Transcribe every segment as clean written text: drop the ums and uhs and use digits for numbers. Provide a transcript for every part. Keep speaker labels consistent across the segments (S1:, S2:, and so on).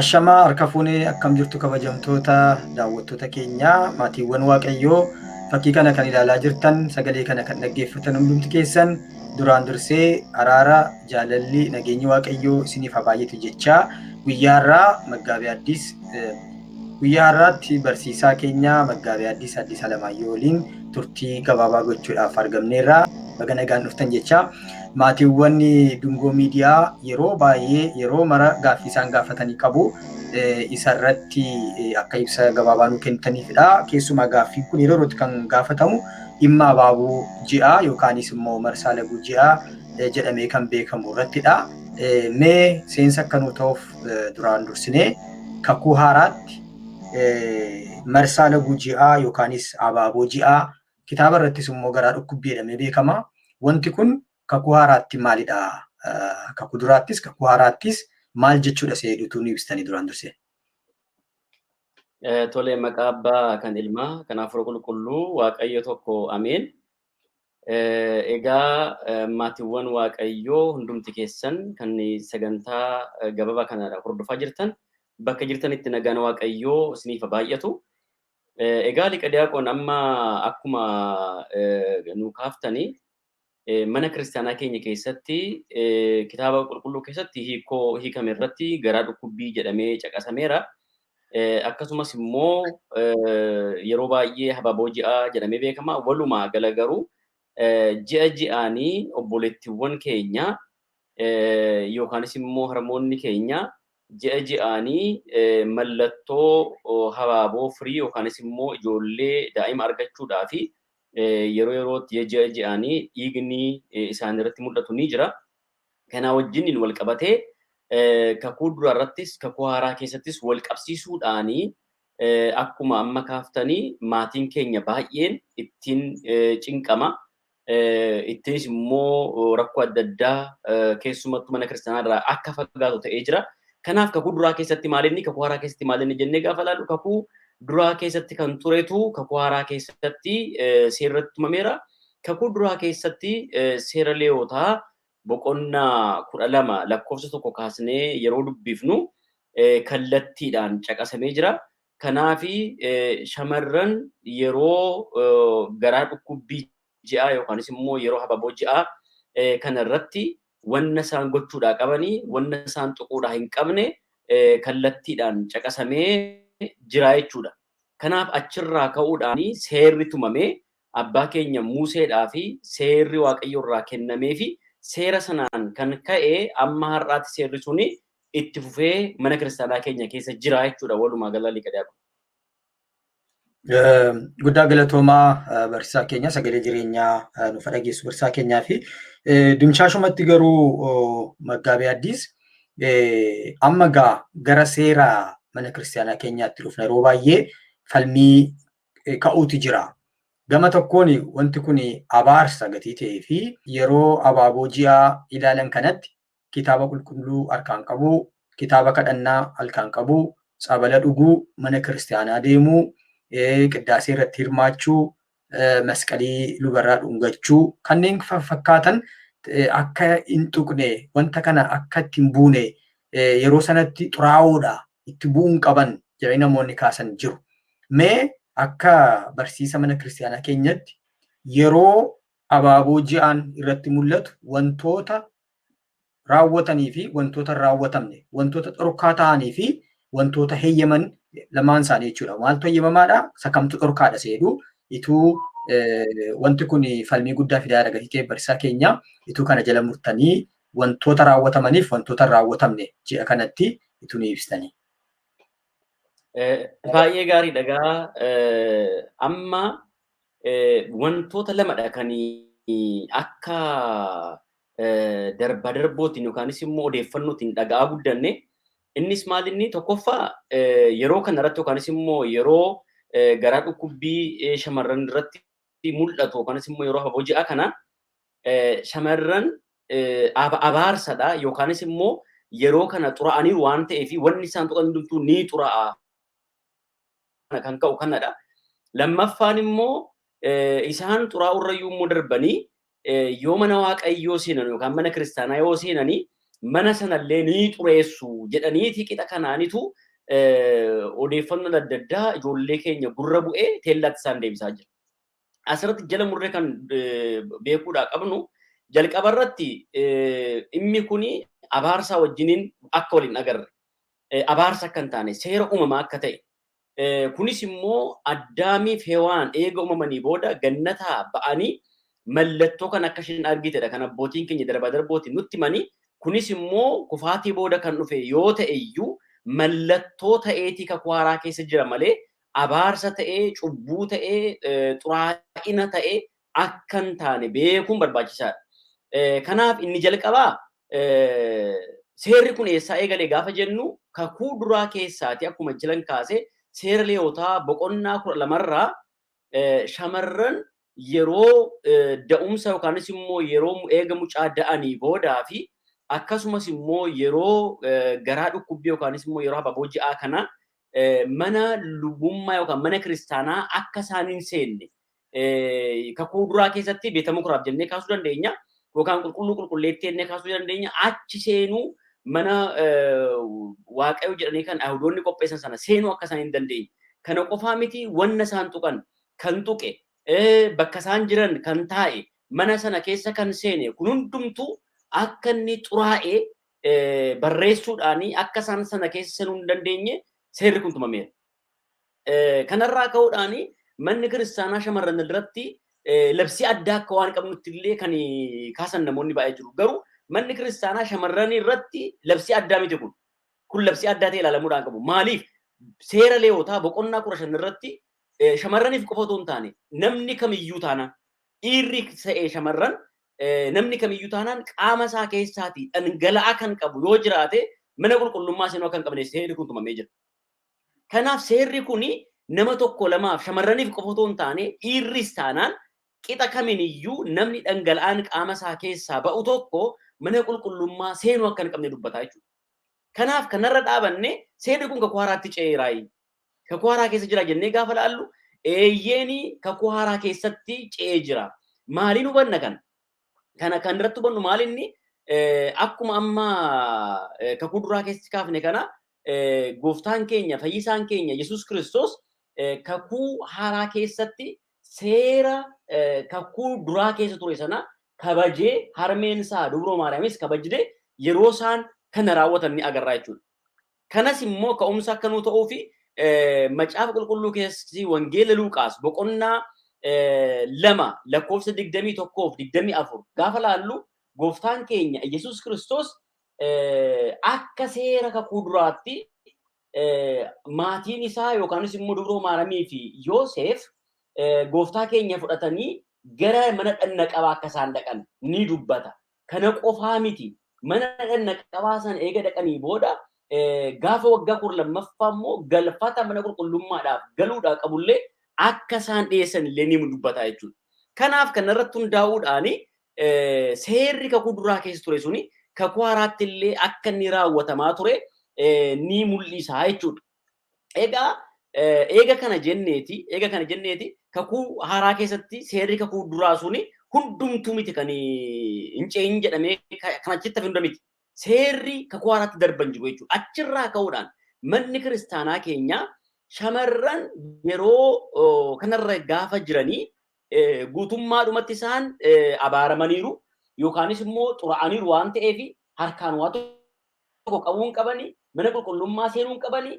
S1: Ashamaa harka fuunee akkam jirtu kabajamtoota daawwattoota keenyaa maatiiwwan Waaqayyoo fakkii kana kan ilaalaa jirtan sagalee kana kan dhaggeeffatan hundumti keessan duraan dursee araara jaalalli nageenyi Waaqayyoo isiniif haa baay'atu jechaa guyyaa har'aa Maggaabee Addis guyyaa har'aatti barsiisaa keenya Maggaabee Addis Addis Alamaayyoo waliin turtii gabaabaa gochuudhaaf argamneerra. Baga nagaan dhuftan jechaa maatiiwwan Dungoo Miidiyaa yeroo baay'ee yeroo mara gaaffii isaan gaafatanii qabu. Isarratti akka ibsa gabaabaa nuu kennitaniifidha. Keessumaa gaaffiin kun yeroo yerootti kan gaafatamu dhimma abaaboo ji'aa yookaanis immoo marsaa laguu ji'aa jedhamee kan beekamu irrattidha. Mee seensa akka nuu ta'uuf duraan dursinee kakuu haaraatti marsaa laguu ji'aa yookaanis abaaboo ji'aa kitaaba irrattis immoo garaa dhukkubbii jedhamee beekama. Wanti kun kakuu haaraatti maalidha? Kakuu duraattis kakuu haaraattis maal jechuudha isa jedhutu nu ibsitanii duraan dursee.
S2: Tole, maqaa abbaa kan ilmaa kan hafuura qulqulluu Waaqayyo tokko, ameen. Egaa maatiiwwan Waaqayyoo hundumti keessan kan sagantaa gabaabaa kana hordofaa jirtan bakka jirtanitti nagaan Waaqayyoo isiniif haa baay'atu. Egaa Liqa Diyaaqoon, amma akkuma nu kaaftanii mana kiristaanaa keenya keessatti kitaaba qulqulluu keessatti hiikoo hiikame irratti garaa dhukkubbii jedhamee caqasameera. Akkasumas immoo yeroo baay'ee habaaboo ji'aa jedhamee beekama. Walumaa gala garuu ji'a ji'aanii obboleettiiwwan keenya yookaanis immoo harmoonni keenya ji'a ji'aanii mallattoo habaaboo firii yookaanis immoo ijoollee daa'ima argachuudhaa fi yeroo yerootti ji'a ji'aanii dhiigni isaan irratti mul'atu ni jira. Kanaa wajjiniin wal qabatee kakuu duraa irrattis kakuu haaraa keessattis wal qabsiisuudhaanii akkuma amma kaaftanii maatiin keenya baay'een ittiin cinqama. Ittiinis immoo rakkoo adda addaa keessumattuu mana kiristaanaa irraa akka fagaatu ta'ee jira. Kanaaf kakuu duraa keessatti maalinni, kakuu haaraa keessatti maalinni jennee gaafa ilaallu, kakuu duraa keessatti kan turetu kakuu haaraa keessatti seerratti tumameera. Kakuu duraa keessatti seera Leewotaa boqonnaa 12 lakkoofsa 1 kaasnee yeroo dubbifnu kallattiidhaan caqasamee jira. Kanaafi shamarran yeroo garaa dhukkubbii ji'aa yookaanis immoo yeroo hababoo ji'aa kana irratti wanna isaan gochuudhaa qabanii, wanna isaan tuquudhaa hin qabne kallattiidhaan caqasamee jira jechuudha. Kanaaf achirraa ka'uudhaan seerri tumamee abbaa keenya Museedhaa fi seerri Waaqayyo irraa kennamee fi seera sanaan kan ka'e amma har'aatti seerri suni itti fufee mana kiristaanaa keenya keessa jira jechuudha walumaa gala, Liqa Diyaaqoon.
S1: Guddaa galatoomaa barsiisaa keenya, sagalee jireenyaa nuuf dhageessu barsiisaa keenyaa fi dimshaashumatti garuu Maggaabee Addis, amma gaa gara seera mana kiristaanaa keenyaatti dhufna, yeroo baay'ee falmii ka'uutu jira. Gama tokkoon wanti kun abaarsa gatii ta'ee fi yeroo abaaboo ji'aa ilaalan kanatti kitaaba qulqulluu harkaan qabuu, kitaaba kadhannaa halkaan qabuu, tsabala dhuguu, mana kiristaanaa deemuu, qiddaasee irratti hirmaachuu, masqalii lubarraa dhungachuu kanneen fakkaatan akka hin tuqne, wanta kana akka itti hin buune, yeroo sanatti xuraa'oodha, itti bu'uu hin qaban jedhanii namoonni kaasan jiru. Mee akka barsiisa mana kiristaanaa keenyatti yeroo abaaboo ji'aan irratti mul'atu wantoota raawwatanii fi wantoota hin raawwatamne, wantoota dhorkaa ta'anii fi wantoota heeyyaman lamaan isaanii jechuudha. Maaltu heeyyamamaadha? Isa kamtu dhorkaadha seedhu ituu wanti kun falmii guddaa fidaa jira gatii ta'e, barsiisaa keenya, ituu kana jala murtanii wantoota raawwatamaniif wantoota hin raawwatamne ji'a kanatti ituu ni ibsitanii.
S2: Baay'ee gaariidha gaa, amma wantoota lamadha kan akka darbaa darbootiin yookaanis immoo odeeffannootiin dhaga'aa guddanne. Innis maal inni tokkoffaa, yeroo kana irratti yookaanis immoo yeroo garaa dhukkubbii shamarran irratti mul'atu yookaanis immoo yeroo haboo ji'a kana shamarran abaarsadha yookaanis immoo yeroo kana xura'anii waan ta'eef wanni isaan tuqan hundumtuu ni xura'a kan ka'u kanadha. Lammaffaan immoo isaan xuraa'urrayyuu immoo darbanii yoo mana Waaqayyoo seenan yookaan mana kiristaanaa yoo seenanii mana sanallee ni xureessu jedhaniiti qixa kanaanitu odeeffannoon adda addaa ijoollee keenya gurra bu'ee teellaatti isaan deebisaa jira. Asirratti jala murree kan beekuudhaa qabnu jalqaba irratti dhimmi kuni abaarsaa wajjiniin akka waliin agarre, abaarsa akka hin taane, seera uumamaa akka ta'e, kunis immoo Addaamiif Hewaan eega uumamanii booda gannataa ba'anii mallattoo kan akka isheen argitedha kan abbootiin keenya darbaa darbootiin nutti himanii. Kunis immoo kufaatii booda kan dhufe yoo ta'e iyyuu mallattoo ta'eetii kakuu haaraa keessa jira malee abaarsa ta'ee, cubbuu ta'ee, xuraa'ina ta'ee akka hin taane beekuun barbaachisaadha. Kanaaf inni jalqabaa seerri kun eessaa eegale gaafa jennu kakuu duraa keessaati. Akkuma jiran kaase seera Leewotaa boqonnaa 12rraa shamarran yeroo da'umsa yookaanis immoo yeroo eega mucaa da'anii boodaa fi akkasumas immoo yeroo garaa dhukkubbii yookaanis immoo yeroo habaaboo ji'aa kana mana lubummaa yookaan mana kiristaanaa akka isaan hin seenne kakuu duraa keessatti beeta mukuraaf jennee kaasuu dandeenya yookaan qulqulluu qulqulleettii jennee kaasuu dandeenya. Achi seenuu, mana Waaqayyo jedhanii kan Ayihudoonni qopheessan sana seenuu akka isaan hin dandeenye. Kana qofaa miti, wanna isaan tuqan kan tuqe, bakka isaan jiran kan taa'e, mana sana keessa kan seene kun hundumtuu akka inni xuraa'e barreessuudhaanii akka isaan sana keessa seenuu hin dandeenye seerri kun tumameera. Kanarraa ka'uudhaanii manni kiristaanaa shamarran irratti labsii addaa akka waan qabnutti illee kan kaasan namoonni baay'ee jiru. Garuu manni kiristaanaa shamarran irratti labsii addaa miti kun. Kun labsii addaa ta'e ilaalamuudhaan qabu. Maaliif? Seera Leewotaa boqonnaa 15 irratti shamarraniif qofa otoo hin taane namni kamiyyuu taanaan, dhiirri ta'ee shamarran, namni kamiyyuu taanaan qaama isaa keessaatii dhangala'aa kan qabu yoo jiraate mana qulqullummaa seenuu akka hin qabne seerri kun tumamee jira. Kanaaf seerri kun nama tokko lamaaf shamarraniif qofa otoo hin taane dhiirris taanaan qixa kaminiyyuu namni dhangala'aan qaama isaa keessaa ba'u tokko mana qulqullummaa seenuu akka hin qabne dubbata jechuudha. Kanaaf kanarra dhaabanne seerri kun kakuu haaraatti ce'eeraayi, kakuu haaraa keessa jira jennee gaafa laallu, eeyyeeni, kakuu haaraa keessatti ce'ee jira. Maaliin hubanna kana? Kana kan irratti hubannu maalinni? Akkuma amma kakuu duraa keessatti kaafne kana gooftaan keenya, fayyisaan keenya Yesuus Kiristoos kakuu haaraa keessatti seera kakuu duraa keessa ture sana kabajee, harmeen isaa Dubroo Maariyaamis kabajde, yeroo isaan kana raawwatan ni agarraa jechuudha. Kanas immoo ka'umsa akka nuu ta'uu fi Macaafa Qulqulluu keessatti Wangeela Luuqaas boqonnaa 2 lakkoofsa 21 fi 24 gaafa laallu gooftaan keenya Yesuus Kiristoos akka seera kakuu duraatti maatiin isaa yookaanis immoo Dubroo Maaramii fi Yoosef gooftaa keenya fudhatanii gara mana dhanna qabaa akka isaan dhaqan ni dubbata. Kana qofaa miti. Mana dhanna qabaa sana eega dhaqanii booda gaafa waggaa 12ffaa immoo galfata mana qulqullummaadhaaf galuudhaa qabullee akka isaan dhiyeessan illee ni dubbata jechuudha. Kanaaf kanarratti hundaa'uudhaan seerri kakuu duraa keessa ture suni kakuu haaraatti illee akka inni raawwatamaa ture ni mul'isa jechuudha. Egaa eega kana jenneeti kakuu haaraa keessatti seerri kakuu duraa suni hundumtuu miti kan hin ce'in jedhamee kan achitti hafe hunda miti. Seerri kakuu haaraatti darban jiru jechuudha. Achirraa ka'uudhaan manni kiristaanaa keenya shamarran yeroo kanarra gaafa jiranii guutummaadhumatti isaan abaaramaniiru yookaanis immoo xura'aniiru waan ta'eef harkaan waa tokko qabuu hin qabanii, mana qulqullummaa seenuu hin qabanii,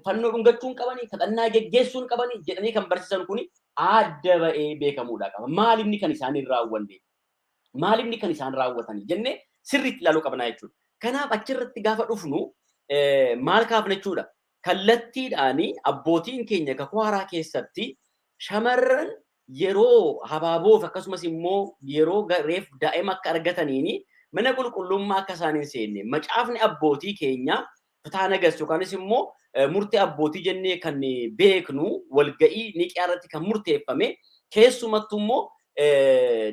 S2: fannoo dhungachuu hin qabanii, kadhannaa geggeessuu hin qabanii jedhanii kan barsiisan kuni adda ba'ee beekamuudha qaba. Maalinni kan isaan hin raawwanne? Maalinni kan isaan raawwatanii jennee sirriitti ilaaluu qabnaa jechuudha. Kanaaf achirratti gaafa dhufnu maal kaafna jechuudha? Kallattiidhaan abbootiin keenya kakuu haaraa keessatti shamarran yeroo habaaboof akkasumas immoo yeroo reef daa'ima akka argataniini mana qulqullummaa akka isaan hin seenne macaafni abbootii keenya Fitaa Nagas yookaanis immoo murtee abbootii jennee kan beeknu walga'ii Niqiyaa irratti kan murteeffame, keessumattuu immoo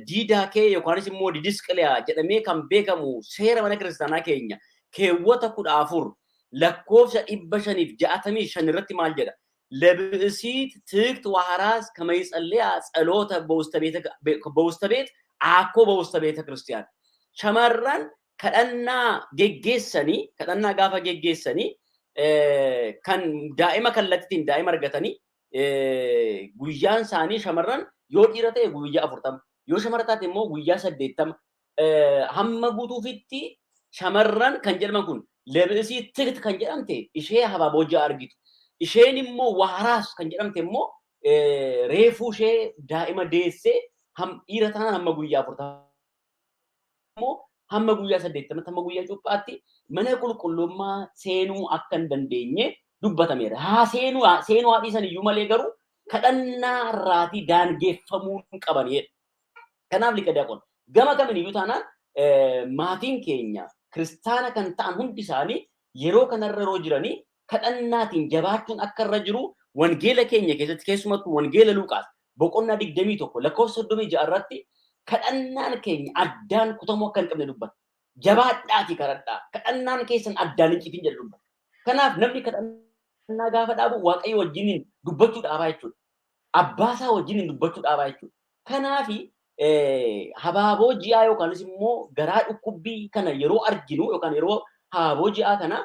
S2: Diidaakee yookaanis immoo Didisqiliyaa jedhamee kan beekamu seera mana kiristaanaa keenya keewwata 14 lakkoofsa 565 irratti maal jedha? ለብእሲት ትክት ወሐራስ ከመ ይጸልያ ጸሎተ በውስተ ቤት አኮ በውስተ ቤተ ክርስቲያን። Shamarran kadhannaa geggeessanii, kadhannaa gaafa geggeessanii, kan daa'ima kallattiin daa'ima argatanii, guyyaan isaanii shamarran yoo dhiira ta'e guyyaa 40, yoo shamara taate immoo guyyaa 80 hamma guutuufitti shamarran kan jedhaman kun ለብእሲት ትክት kan jedhamte ishee habaaboo ji'a argitu. Isheen immoo waharaas kan jedhamte immoo reefuu ishee daa'ima deessee, dhiira taanaan hamma guyyaa 40 immoo hamma guyyaa 80tti, hamma guyyaa cuuphaatti mana qulqullummaa seenuu akka hin dandeenye dubbatameera. Haa seenuu, seenuu haa dhiisan iyyuu malee garuu kadhannaa irraatii daangeffamuu hin qabanidha. Kanaaf liqa diyaaqoon, gama kamiin iyyuu taanaan maatiin keenya kiristaana kan ta'an hundi isaanii yeroo kanarra yeroo jiranii kadhannaatiin jabaachuun akka irra jiru wangeela keenya keessatti, keessumattuu wangeela Luqaas boqonnaa 21 lakkoofsa 36 irratti kadhannaan keenya addaan kutamuu akka hin qabne dubbata. Jabaadhaatii kadhadhaa. Kadhannaan keessan addaan hin citin jedha dubbata. Kanaaf namni kadhannaa gaafa dhaabu Waaqayyo wajjiniin dubbachuu dhaabaa jechuudha. Abbaasaa wajjiniin dubbachuu dhaabaa jechuudha. Kanaafi habaaboo ji'aa yookaanis immoo garaa dhukkubbii kana yeroo arginu yookaan yeroo habaaboo ji'aa kana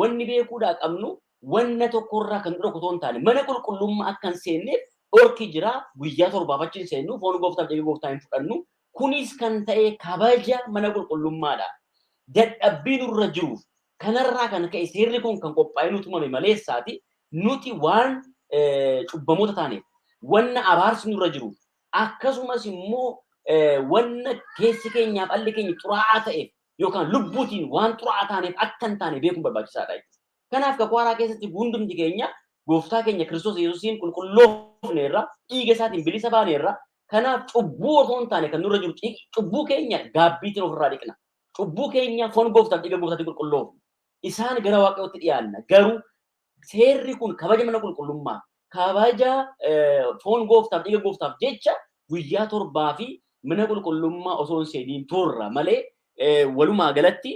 S2: wanni beekuudhaa qabnu wanna tokkorraa kan dhorku otoo hin taane mana qulqullummaa akka hin seenneef dhorki jira. Guyyaa 7f achi hin seennu, foon gooftaaf dhiiga gooftaa hin fudhannu. Kunis kan ta'e kabaja mana qulqullummaadha. Dadhabbii nurra jiruuf kanarraa kan ka'e seerri kun kan qophaa'ee nu tumame maleessaati nuti waan cubbamoota taaneef, wanna abaarsi nurra jiruuf, akkasumas immoo wanna keessi keenyaaf alli keenya xuraa'aa ta'eef yookaan lubbuutiin waan xuraa'aa taaneef akka hin taane beekuun barbaachisaadha jechuudha. Kanaaf kakuu haaraa keessatti hundumti keenya gooftaa keenya Kiristoos Yesuusiin qulqulloofneerra, dhiiga isaatiin bilisa baaneerra. Kanaaf cubbuu otoo hin taane kan nurra jiru cubbuu keenya gaabbiitiin ofirraa dhiqna. Cubbuu keenya foon gooftaaf dhiiga gooftaatiin qulqulloofna. Isaan gara Waaqayyootti dhiyaanna. Garuu seerri kun kabaja mana qulqullummaa, kabaja foon gooftaaf dhiiga gooftaaf jecha guyyaa 7 fi mana qulqullummaa osoo hin seeniin turra malee walumaa galatti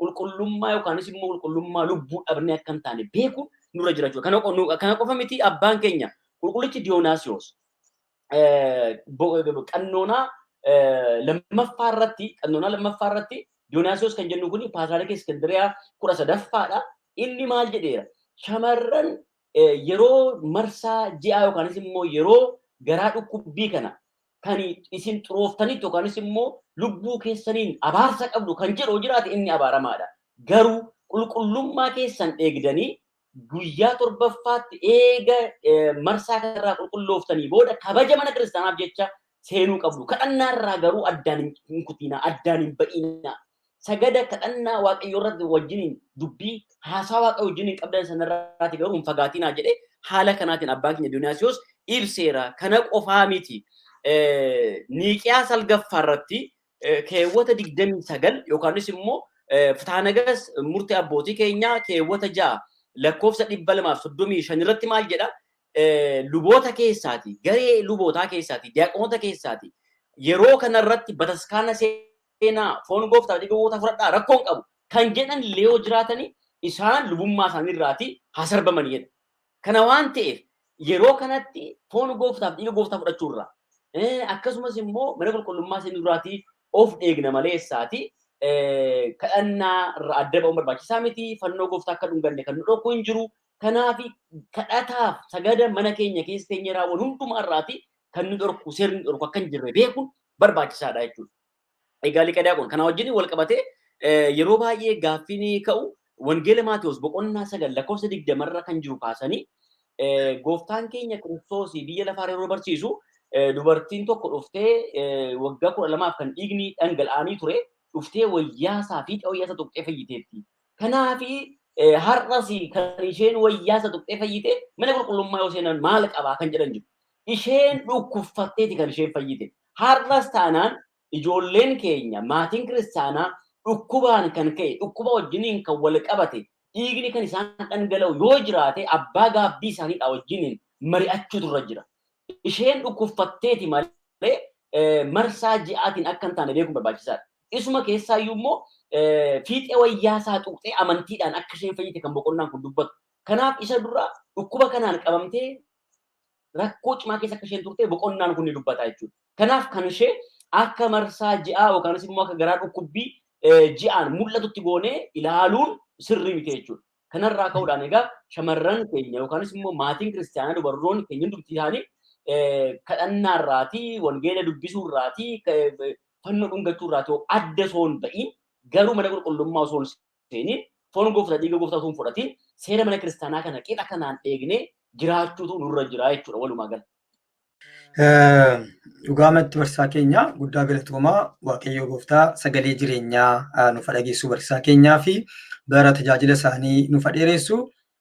S2: qulqullummaa yookaanis immoo qulqullummaa lubbuu dhabnee akka hin taane beekuun nurra jira jechuudha. Kana qofa miti, abbaan keenya qulqullichi Diyoonaasiyoos qannoonaa lammaffaa irratti, Diyoonaasiyoos kan jennu kuni Paatriyaarkii Iskindiriyaa 13ffaadha. Inni maal jedheera? Shamarran yeroo marsaa ji'aa yookaanis immoo yeroo garaa dhukkubbii kana kan isin xurooftanitti yookaanis immoo lubbuu keessaniin abaarsa qabdu kan jedhu jiraate inni abaaramaadha. Garuu qulqullummaa keessan eegdanii guyyaa 7ffaatti eega marsaa kanarraa qulqullooftanii booda kabaja mana kiristaanaaf jecha seenuu qabdu. Kadhannaarraa garuu addaan hin kutinaa, addaan hin ba'inaa. Sagada kadhannaa Waaqayyoo irratti wajjiniin dubbii haasaa Waaqayyoo wajjiniin qabdan sanarraati garuu hin fagaatinaa jedhee haala kanaatiin abbaan keenya Diyoonaasiyoos ibseera. Kana qofaa miti. Niiqiyaa 9ffaa irratti keewwata 29 yookaanis immoo Fitaanagas murtee abbootii keenyaa keewwata 6 lakkoofsa 235 irratti maal jedha? Luboota keessaati, garee lubootaa keessaati, diyaaqonoota keessaati. Yeroo kanarratti bataskaana seenaa, foon gooftaa dhiiga gooftaa fudhadhaa, rakkoon qabu kan jedhan illee yoo jiraatanii isaan lubummaa isaaniirraati haa sarbamanii jedha. Kana waan ta'eef yeroo kanatti foon gooftaaf dhiiga gooftaa fudhachuurraa akkasumas immoo mana qulqullummaa seenurraatii of eegna maleessaati kadhannaa irraa adda ba'uun barbaachisaa miti. Fannoo gooftaa akka dhunganne kan nu dhorku hin jiru. Kanaaf kadhataaf sagada mana keenya keessa teenyee raawwannu hundumaa irraati kan nu dhorku, seerri nu dhorku akka hin jirre beekuun barbaachisaadha jechuudha. Egaa liqa diyaaqoon, kana wajjin wal qabatee yeroo baay'ee gaaffiin ka'u wangeela Maatiyos boqonnaa 9 lakkoofsa 20rra kan jiru kaasanii, gooftaan keenya Kiristoos biyya lafaa yeroo barsiisu dubartiin tokko dhuftee waggaa 12f kan dhiigni dhangala'anii ture dhuftee wayyaasaa fi wayyaasa tuqxee fayyiteetti. Kanaafi har'as kan isheen wayyaasa tuqxee fayyite mana qulqullummaa yoo seenan maal qabaa kan jedhan jiru. Isheen dhukkubfatteeti kan isheen fayyite. Har'as taanaan ijoolleen keenya, maatiin kiristaanaa dhukkubaan kan ka'e, dhukkuba wajjiniin kan wal qabate dhiigni kan isaan dhangala'u yoo jiraate abbaa gaabbii isaaniidha wajjiniin mari'achuutu irra jira. Isheen dhukkubfatteeti malee marsaa ji'aatiin akka hin taane beekuun barbaachisaadha. Isuma keessaayyuu immoo fiixee wayyaasaa tuqxee amantiidhaan akka isheen fayyite kan boqonnaan kun dubbatu. Kanaaf isa dura dhukkuba kanaan qabamtee rakkoo cimaa keessa akka isheen turte boqonnaan kun ni dubbata jechuudha. Kanaaf kan ishee akka marsaa ji'aa yookaanis immoo akka garaa dhukkubbii ji'aan mul'atutti goonee ilaaluun sirrii miti jechuudha. Kanarraa ka'uudhaan egaa shamarran keenya yookaanis immoo maatiin kiristaanaa dubartoonni keenya hundumti isaanii kadhannaarraatii, wangeela dubbisuurraatii, fannoo dhungachuurraatii adda osoo hin ba'iin garuu mana qulqullummaa osoo hin seeniin foon gooftaa dhiiga gooftaa osoo hin fudhatiin seera mana kiristaanaa kana qixa kanaan eegnee jiraachuutu nurra jira jechuudha walumaa gala.
S1: Dhugaamatti barsiisaa keenya guddaa galatoomaa. Waaqayyo gooftaa sagalee jireenyaa nuuf dhageessu barsiisaa keenyaa fi bara tajaajila isaanii nuuf dheeressu.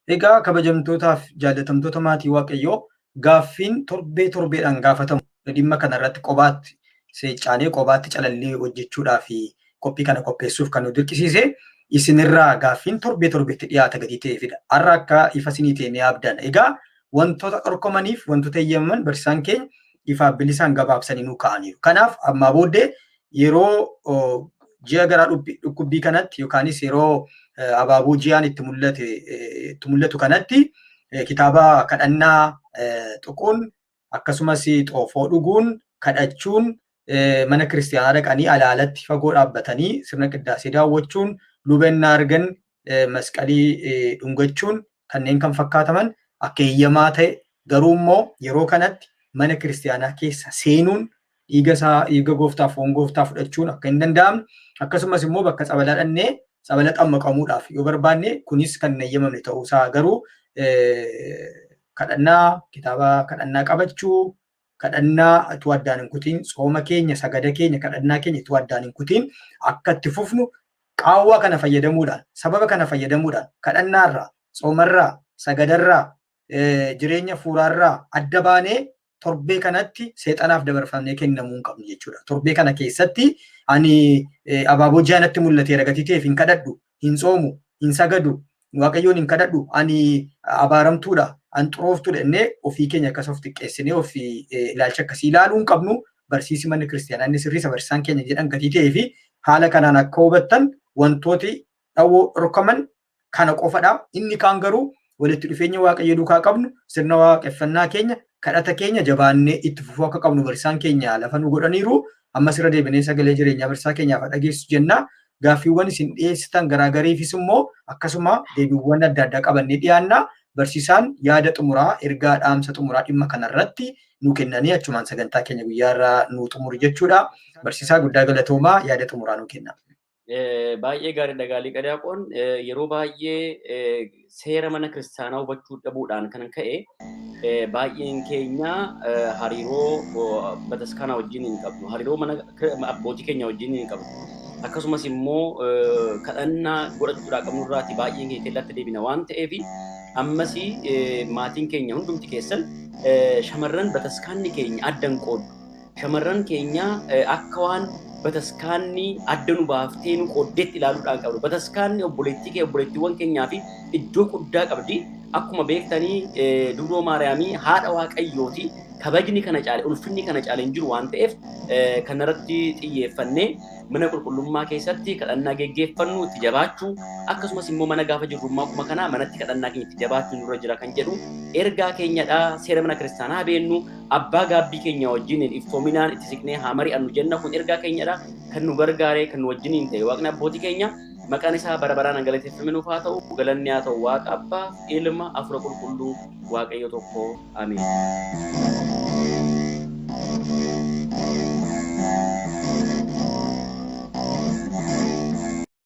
S1: Egaa kabajamtootaaf jaallatamtoota maatii Waaqayyoo, gaaffiin torbee torbeedhaan gaafatamu dhimma kanarratti qobaatti seecaanee qobaatti calallee hojjechuudhaa fi qophii kana qopheessuuf kan nu dirqisiise isinirraa gaaffiin torbee torbeetti dhiyaata gatii ta'eefidha. Har'a akka ifa isinii ta'e ni abdan. Egaa wantoota dhorkamaniif wantoota eeyyamaman barsiisaan keenya ifaaf bilisaan gabaabsanii nu kaa'aniiru. Kanaaf ammaa booddee yeroo ji'a garaa dhukkubbii kanatti yookaanis yeroo abaaboo ji'aan itti mul'atu kanatti kitaaba kadhannaa tuquun, akkasumas xoofoo dhuguun, kadhachuun, mana kiristaanaa dhaqanii alaalatti fagoo dhaabbatanii sirna qiddaasee daawwachuun, lubennaa argan masqalii dhungachuun kanneen kan fakkaataman akka eeyyamaa ta'e, garuu immoo yeroo kanatti mana kiristaanaa keessa seenuun dhiiga isaa, dhiiga gooftaa, foon gooftaa fudhachuun akka hin danda'amne, akkasumas immoo bakka tsabalaa dhannee tsabala xammaqamuudhaaf yoo barbaanne kunis kan hin eeyyamamne ta'uusaa, garuu kadhannaa, kitaaba kadhannaa qabachuu, kadhannaa utuu addaan hin kutiin, tsooma keenya, sagada keenya, kadhannaa keenya utuu addaan hin kutiin akka itti fufnu, qaawwaa kana fayyadamuudhaan, sababa kana fayyadamuudhaan kadhannaarraa, tsoomarraa, sagadarraa, jireenya fuuraarraa adda baanee torbee kanatti seexanaaf dabarfamnee kennamuu hin qabnu jechuudha. Torbee kana keessatti ani abaaboo ji'aanatti mul'ateera gatii ta'eef hin kadhadhu, hin tsoomu, hin sagadu, Waaqayyoon hin kadhadhu, ani abaaramtuudha, an xurooftuudha jennee ofii keenya akkas of xiqqeessinee of ilaalcha akkasii ilaaluu hin qabnu. Barsiisi manni kiristaanaa inni sirrii isa barsiisaan keenya jedhan gatii ta'ee fi haala kanaan akka hubattan, wantooti dhawoo dhorkaman kana qofadha. Inni kaan garuu walitti dhufeenya Waaqayyo duukaa qabnu, sirna waaqeffannaa keenya, kadhata keenya jabaannee itti fufuu akka qabnu barsiisaan keenya lafa nu godhaniiru. Ammas irra deebinee sagalee jireenyaa barsiisaa keenyaaf dhageessu jenna. Gaaffiiwwan isin dhiyeessitan garaagariifis immoo akkasuma deebiiwwan adda addaa qabannee dhiyaanna. Barsiisaan yaada xumuraa, ergaa dhaamsa xumuraa dhimma kanarratti nu kennanii achumaan sagantaa keenya guyyaa irraa nu xumuru jechuudha. Barsiisaa, guddaa galatoomaa, yaada xumuraa nu kenna.
S2: Baay'ee gaariidha gaalii qadaaqoon. Yeroo baay'ee seera mana kiristaanaa hubachuu dhabuudhaan kan ka'e baay'een keenya hariiroo bataskaanaa wajjin hin qabnu. Hariiroo mana abbootii keenya wajjin hin qabnu. Akkasumas immoo kadhannaa godhachuudhaa qabnurraati baay'een keenya teellatti deebina waan ta'eef, ammas maatiin keenya hundumti keessan shamarran bataskaanni keenya adda hin qooddu. Shamarran keenya akka waan bataskaanni adda nu baaftee nu qooddeetti ilaaluudhaan qabdu. Bataskaanni obboleettii kee, obboleettiiwwan keenyaa fi iddoo guddaa qabdi. Akkuma beektanii Dubroo Maariyaamii haadha Waaqayyooti. Kabajni kana caale, ulfinni kana caale hin jiru waan ta'eef, kanarratti xiyyeeffannee mana qulqullummaa keessatti kadhannaa geggeeffannu itti jabaachuu, akkasumas immoo mana gaafa jirrummaa akkuma kanaa manatti kadhannaa keenya itti jabaachuu nurra jira kan jedhu ergaa keenyadha. Seera mana kiristaanaa beennu, abbaa gaabbii keenya wajjiniin iftoominaan itti siqnee haa mari'annu jenna. Kun ergaa keenyadha. Kan nu gargaare, kan nu wajjiniin ta'e Waaqni abbootii keenya maqaan isaa bara baraan galateeffame nuuf haa ta'u. Galanni haa ta'u Waaqa Abbaa, Ilma, Hafuura Qulqulluu, Waaqayyo tokko. Ameen.